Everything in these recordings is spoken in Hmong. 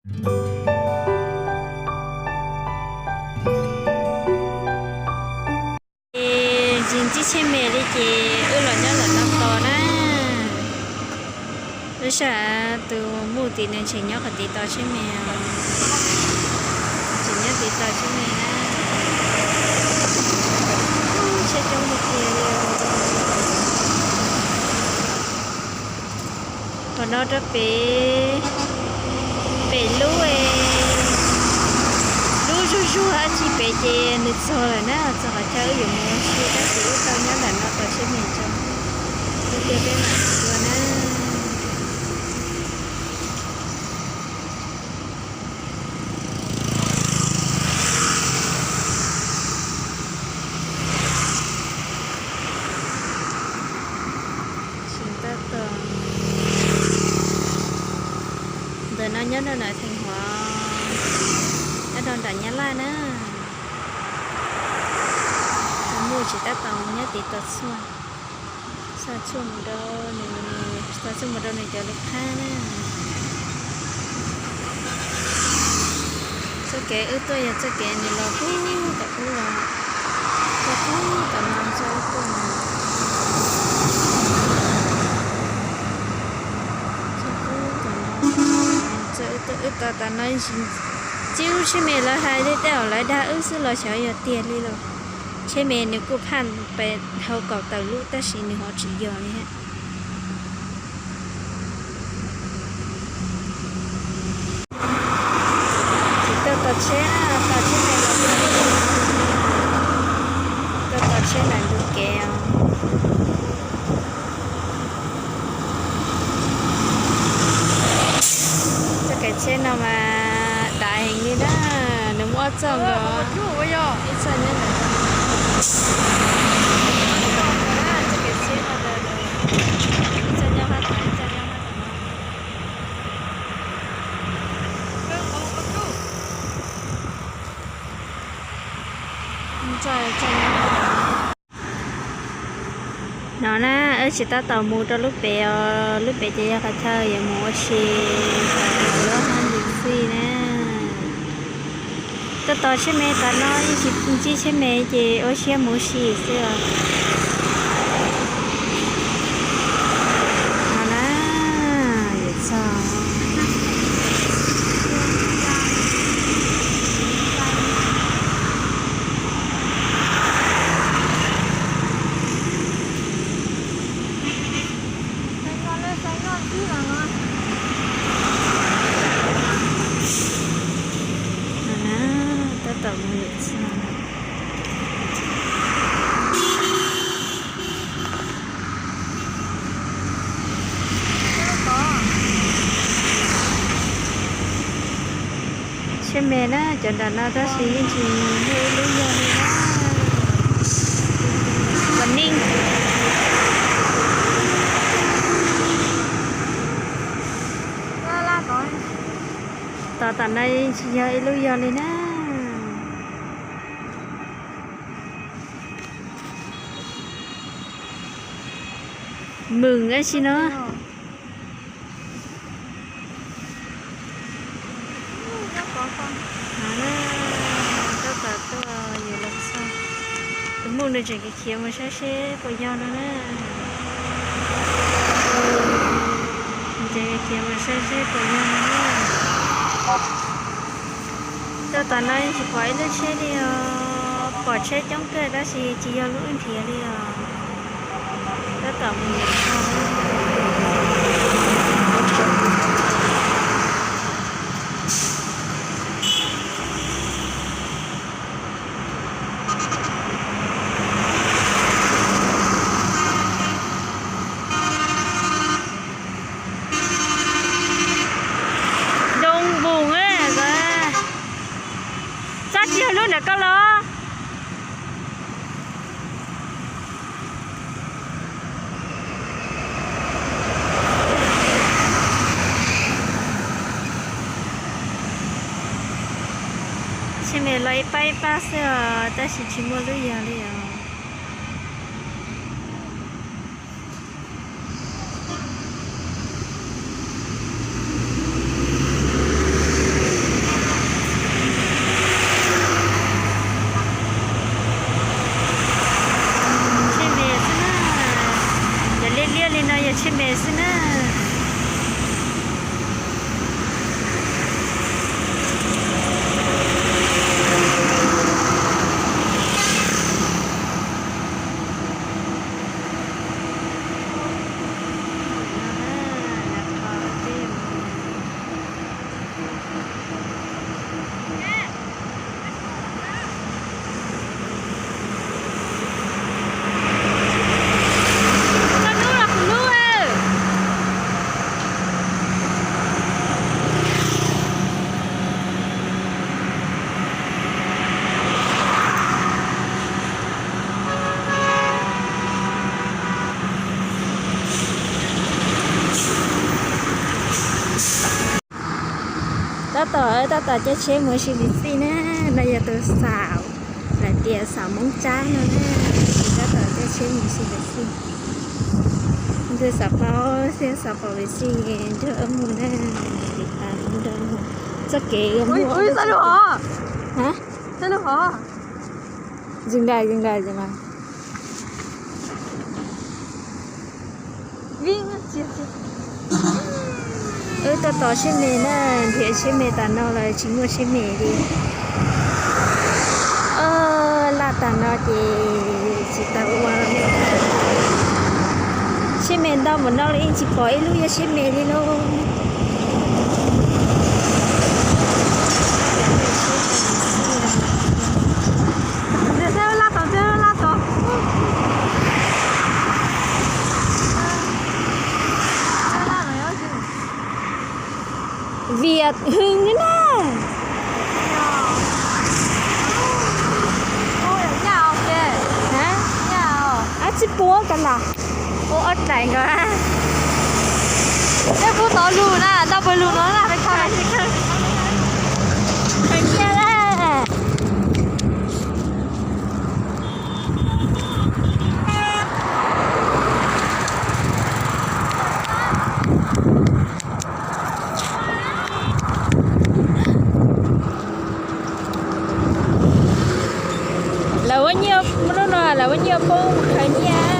Ces tsis ntsib tsheb me li ces wb los nyob ntawm no tos na. Wb saib tus muj tim nws tseem nyob qhov tid tos tsheb me, tseem nyob tid tos tsheb me na. Tsheb coob tiag tiag li. Qhov no rau pem, pem lub, lub zuj zus dab tsi pem ces nws txog lawm na, txog qhov chaw wb yuav mus ua si tab sis wb tau nyob ntawm no tos tsheb me tso, wb cia peb mam mus dua na. Tsis tab tom, ntawm no nyob rau nram Theej Huav, nyob rau nram Nyab Laj na. Tus muj tsis tab tom nyob tid tos txhua, xa txhua mus rau nws, xa txhua mus rau nws cov lus qhab na. Txoj kev wb tuaj yog txoj kev nws los puag tom ub los, txoj puag tom no txoj wb tuaj na. Txoj puag tom no, txoj wb tuaj, wb tos tom no tsis, tsis ub tsheb me lawv hais li tej zaum lawv dag wb xwb los xyov yog tiag li los. Tsheb me nws kuj phaj pes dhau kaum tawm lub tab sis nws ho tsis yog li. Tsis tau tos tsheb na, tos tsheb me los, tau tos tsheb ntawm ntug kev os. Txoj kev tsheb no mas dav heev li na, nws muaj ob txoj nkaus, ib txoj nyob ntawm, txoj kev tsheb no, ib txoj nyob qab tod, ib txoj nyob qab tod. No na, wb tsis tab tom mus rau lub pem os, lub pem ces yog qhov chaw yuav mus ua si, lub hab nti xij na. Tuaj tos tsheb me tom no yeej tsis ntsib tsheb me ces ua siab mus ua si xwb os. No na, yuav txog. No na, tab tom mus yuav txog. Tsheb me na, cov nram no tab sis yeej tsis muaj ib lub yog li na. Kom nej, tos tom no yeej tsis yog ib lub yog li na. Mws dab tsi no. Tab tom tuaj yuav los txog. Tus muj nws tseem khiav mus saib seb puas yog no na. Nws tseem khiav mus saib seb puas yog no na. Tuaj tom no tsis pom ib lub tsheb li os, pom tsheb coob kawg tab sis tsis yog lub wb nrhiav li os. Tab tom mus yuav txog. Doo npus, txhob tsis yog lub ntawm koj los. Tsheb me los ib pab ib pab xwb os, tab sis tsis muaj lub yog li os. Tab tom caij tsheb mus si lis xij na, no yog tus xav, lawv tias xav Hmoob Tsab no na, tab tom caij tsheb mus si lis xij. Ntshe xav paub thiab xav pom lis xij nrog wb mus na, tiv tas nrog mus txoj kev mus. Dừng lại, dừng lại, dừng lại. Wb tuaj tos tsheb me na, nrhiav tsheb me tas no lawm tsis muaj tsheb me li. Laj tag no ces tsis tau ua li. Tsheb me ntau npaum no los yeej tsis pom ib lub yog tsheb me li lauj. Vim hwj na. Ab tsi puab ka na. Ua ob daim nkaus. Peb pub tau lus na, tau pawg lus no na. Lawv ua nyiaj, lub no lawv ua nyiaj poob khaws nyiaj.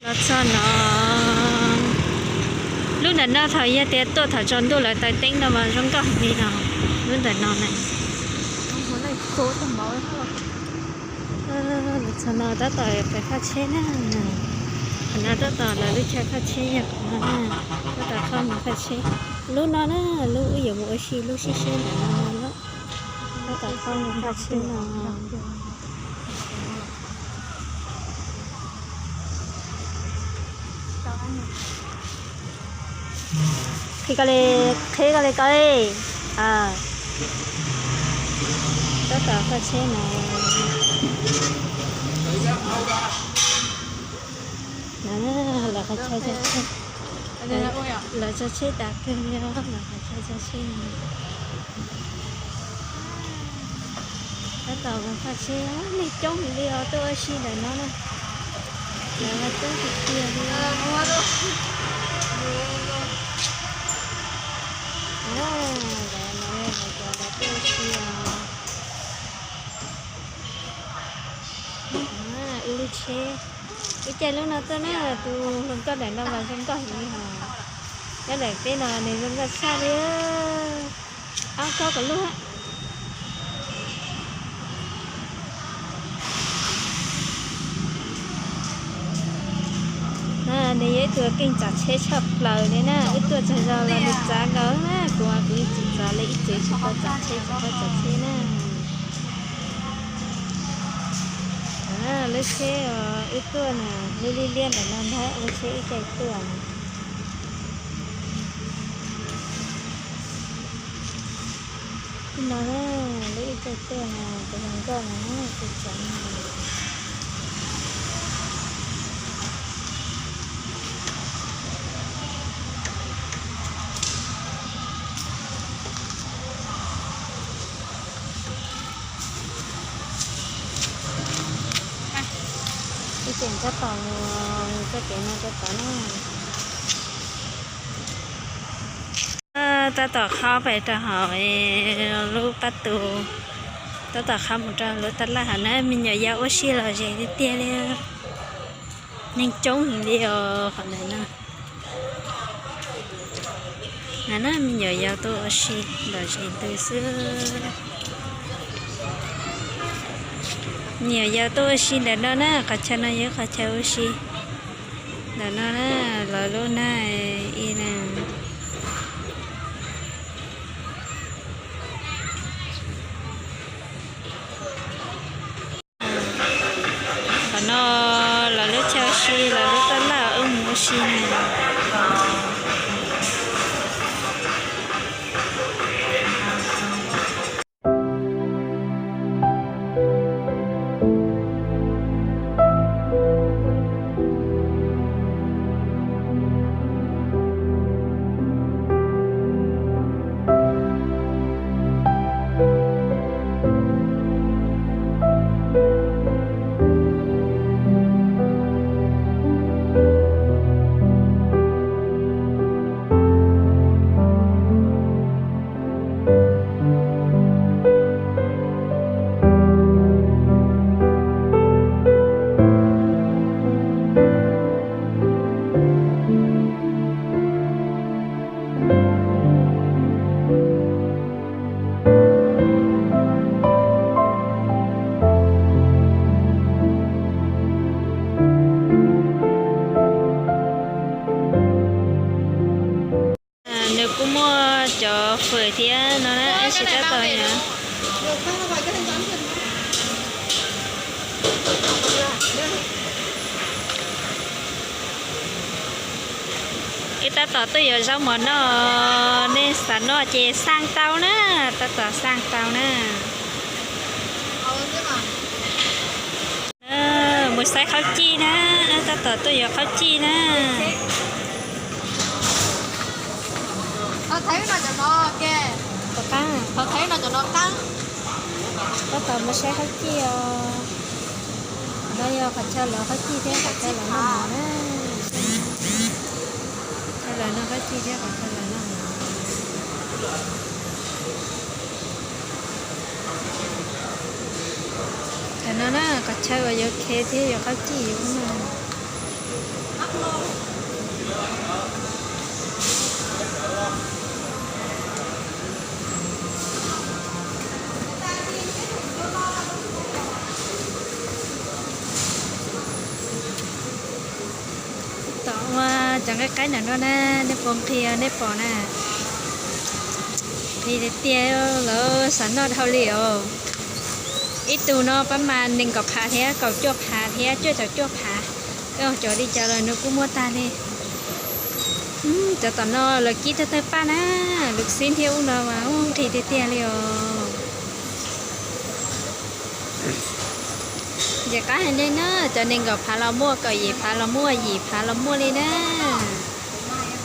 Los txog no, lub ntawm no thaum yog tias tuaj thaum tsaus ntuj lawv taws teeb no mas zoo nkauj heev li no. Lub ntawm no na. Los txog no tab tom pais faj tsheb na. Qhov no tab tom lawv lub chaw faj tsheb yog qhov no na. Tab tom qhov mus faj tsheb. Lub no na, lub wb yuav mus ua si lub sib seb ntawm no na. Tab tom qhov mus faj tsheb no. Qhib koj li, qhib koj li koj li. Tab tom faj tsheb no. Lawv qhov chaw, lawv tso tsheb tas kawg li os, lawv qhov chaw tso tsheb no. Tab tom mus faj tsheb, neeg coob heev li os, tuaj ua si ntawm no na. Lawv mas coob tiag tiag li. Lawv no lawv cov lawv tuaj ua si os. Wb lub tsheb, wb caij lub no tuaj na, tus hluas nkauj daim no mas zoo nkauj heev li hos. Nyob daim peb no nws zoo nkauj tshaj li. Ab, khaub kom lub. Nws yog ib tug keej tsav tsheb tshaj plaws li na, wb tuaj txog zog los nws txav nkaus na, kuv kuv tsis txav li, ib txwm tsis tau txav tsheb, tsis tau txav tsheb na. Lub tsheb wb tuaj na, lub liab liab ntawm no ntag, lub tsheb wb caij tuaj na. No na, lub wb caij tuaj na, tus hluas nkauj no na, tus tsav no. Ib txhia tab tom mus txoj kev no rau tod na. Tab tom qhov pais rau hauv lub pab tu, tab tom qhov mus rau lub taj laj hauv na, me nyuam yaus ua si lom zem tiag tiag li. Neeg coob heev li os qhov ntawm no. Ntawm no me nyuam yaus tuaj ua si lom zem ntws xwb. Me nyuam yaus tuaj ua si ntawm no na, qhov chaw no yog qhov chaw ua si. Ntawm no na, lawv lub na, ib na. Qhov no lawv lub chaw ua si, lawv lub taj laj wb mus ua si na. Cov fawm thiab no na, ib sim tab tom yom. Wb tab tom tuaj yuav zaub mov noj, nej xav noj ces xaj tau na, tab tom xaj tau na. Mus saib qhaub cij na, tab tom tuaj yuav qhaub cij na. Tab tom mus saib qhaub cij os. No yog qhov chaw lawv qhaub cij thiab qhov chaw lawv noj mov na. Qhov chaw lawv noj qhaub cij thiab qhov chaw lawv noj mov. Cov no na, qhov chaw uas yuav khev thiab yuav qhaub cij yuav no. Tom ua cov nqaij qaib ntawm no na, nej puas nqhis nej pom na. Nqhis tiag tiag, lawv xav noj dhau li os. Ib tug no pab mas nees nkaum phav thiab kaum cuaj phav thiab cuaj caum cuaj phav. Koj cov li cas los nws kuj muaj tag li. Cov tom no lawv kib tawg tawg paj na, lub xib thiab ub no mas nqhis tiag tiag li os. Ntxim qab heev li na, cov nees nkaum phav los muaj, kaum yim phav los muaj, yim phav los muaj li na.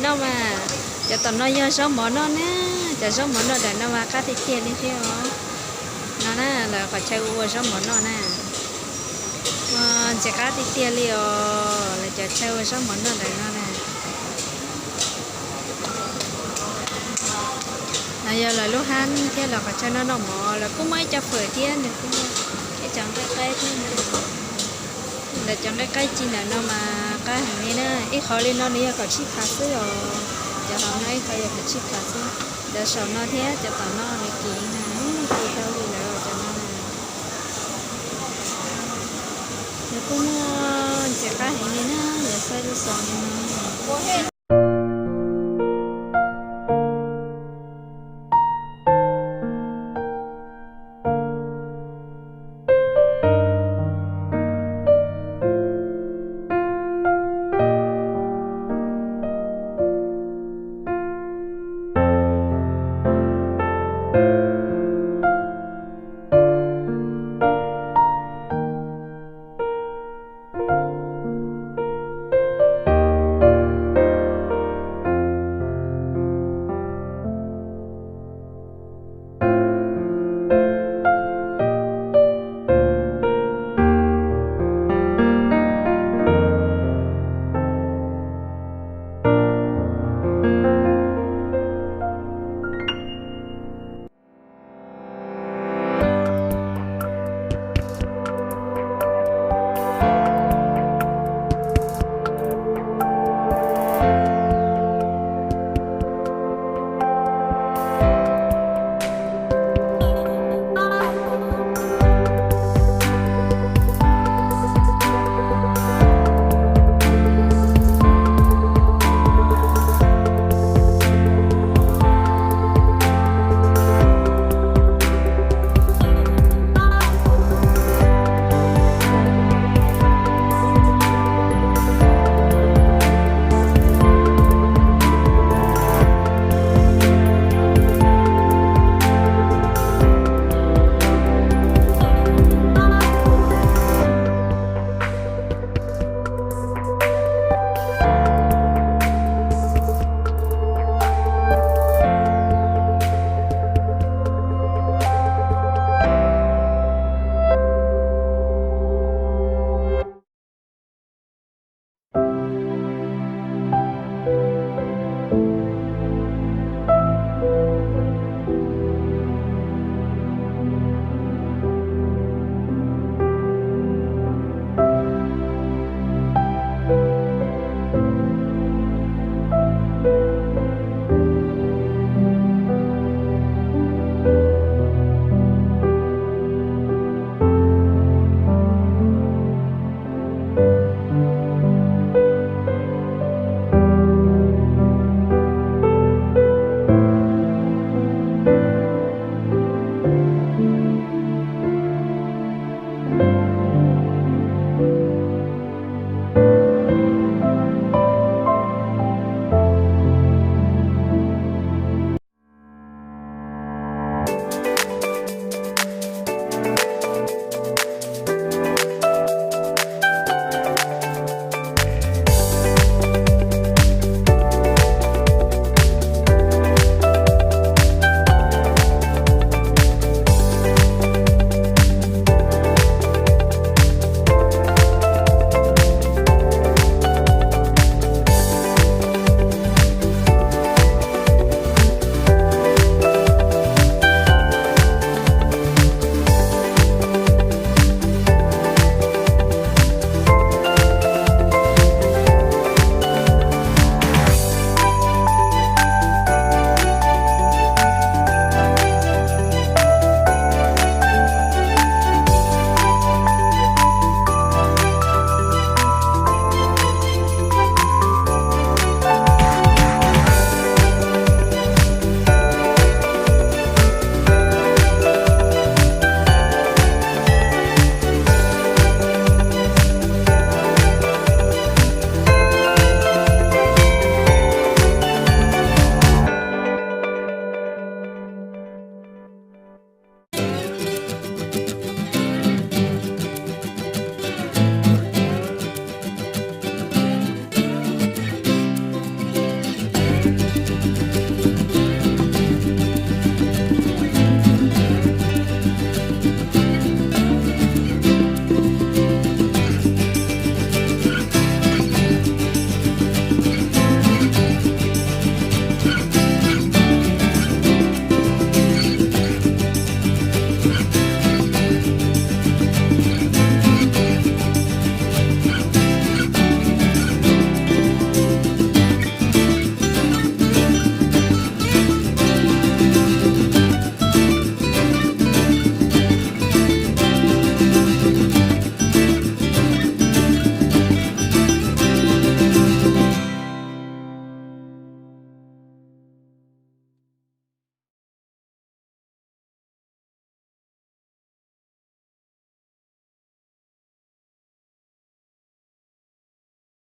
Noj mas, cov tom no yog zaub mov noj na, cov zaub mov noj ntawm no mas qab tiag tiag li thiab os. No na, lawv qhov chaw ua zaub mov noj na. Ntxim qab tiag tiag li os, lawv cov chaw ua zaub mov noj ntawm no na. No yog lawv lub hab thiab lawv qhov chaw noj noj mov, lawv kuj muaj ib co fawm thiab, nws kuj muaj ib co nqaij qaib thiab. Lawv cov nqaij qaib ci ntawm no mas qab heev li na, ib qhov li no nws yog kaum tsib phav xwb os. Cov hauv no ib qhov yog kaum tsib phav xwb, cov saum no thiab cov tom no nws kim na, kim dhau li lawv cov no na. Nws kuj muaj ntxim qab heev li na, yog xaib lub xov li no.